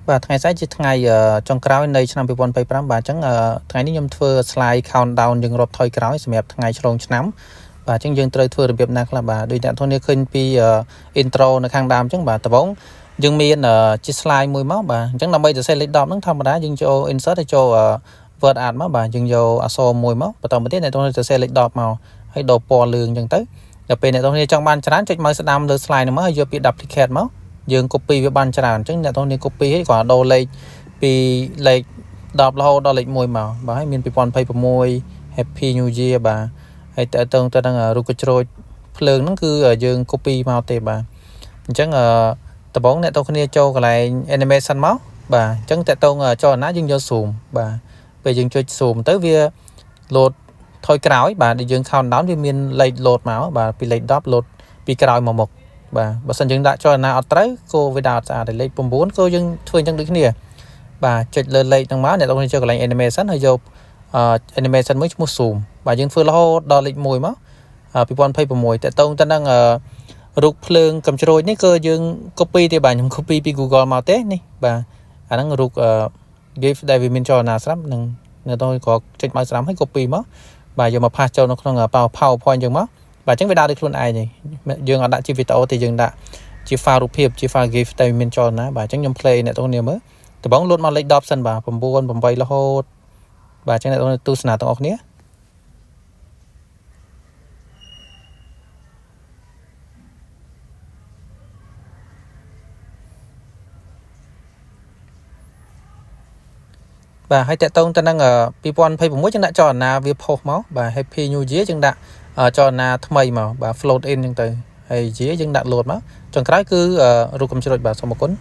បាទថ្ងៃស្អែកជាថ្ងៃចុងក្រោយនៃឆ្នាំ2025បាទអញ្ចឹងថ្ងៃនេះខ្ញុំធ្វើ slide countdown យើងរាប់ថយក្រោយសម្រាប់ថ្ងៃឆ្លងឆ្នាំបាទអញ្ចឹងយើងត្រូវធ្វើរបៀបណាខ្លះបាទដូចអ្នកទាំងនេះឃើញពី intro នៅខាងដើមអញ្ចឹងបាទដំបូងយើងមានជា slide មួយមកបាទអញ្ចឹងដើម្បីសរសេរលេខ10ហ្នឹងធម្មតាយើងចូល insert ទៅចូល word art មកបាទយើងយកអក្សរមួយមកបន្តមកទៀតអ្នកទាំងនេះសរសេរលេខ10មកហើយដូរពណ៌លឿងអញ្ចឹងទៅដល់ពេលអ្នកទាំងនេះចង់បានច្រើនចុច mouse ស្ដាំលើ slide ហ្នឹងមកហើយយកពី duplicate មកយើង copy វាបានច្រើនអញ្ចឹងអ្នកទាំងនេះ copy ហើយគាត់ដូរលេខពីលេខ10រហូតដល់លេខ1មកបាទហើយមាន2026 Happy New Year បាទហើយតើតើទៅនឹងរូបកញ្ជ្រោចភ្លើងហ្នឹងគឺយើង copy មកទេបាទអញ្ចឹងដំបូងអ្នកទាំងគ្នាចូលកន្លែង animation មកបាទអញ្ចឹងតើតងចលនាយើងយក zoom បាទពេលយើងចុច zoom ទៅវា load ថយក្រោយបាទដូចយើង count down វាមានលេខ load មកបាទពីលេខ10 load ពីក្រោយមកមុខបាទបើសិនយើងដាក់ចលនាអត់ត្រូវគោវាដាក់អត់ស្អាតលេខ9ក៏យើងធ្វើអញ្ចឹងដូចគ្នាបាទចុចលើលេខហ្នឹងមកអ្នកទាំងនេះចូលកន្លែង animation ហើយយក animation មួយឈ្មោះ zoom បាទយើងធ្វើរហូតដល់លេខ1មក2026តកតងទៅនឹងរូបភ្លើងកំជ្រួចនេះគឺយើង copy ទេបាទខ្ញុំ copy ពី Google មកទេនេះបាទអាហ្នឹងរូប GIF ដែលវាមានចលនាស្រាប់នឹងនៅតក៏ចុច mouse ស្ដាំហើយ copy មកបាទយកមក paste ចូលនៅក្នុង PowerPoint យើងមកបាទអញ្ចឹងវាដើរដោយខ្លួនឯងយើងអត់ដាក់ជាវីដេអូទេយើងដាក់ជា file រូបភាពជា file GIF តែមានចលនាបាទអញ្ចឹងខ្ញុំ play អ្នកទាំងគ្នាមើលដំបូងលោតមកលេខ10សិនបាទ9 8រហូតបាទអញ្ចឹងអ្នកទាំងទស្សនាទាំងអស់គ្នាបាទហើយតកតងទៅនឹង2026យើងដាក់ចលនាវាផុសមកបាទ Happy New Year យើងដាក់ចលនាថ្មីមកបាទ float in អញ្ចឹងទៅហើយ year យើងដាក់ load មកចុងក្រោយគឺរូបកំជ្រួចបាទសូមអរគុណ។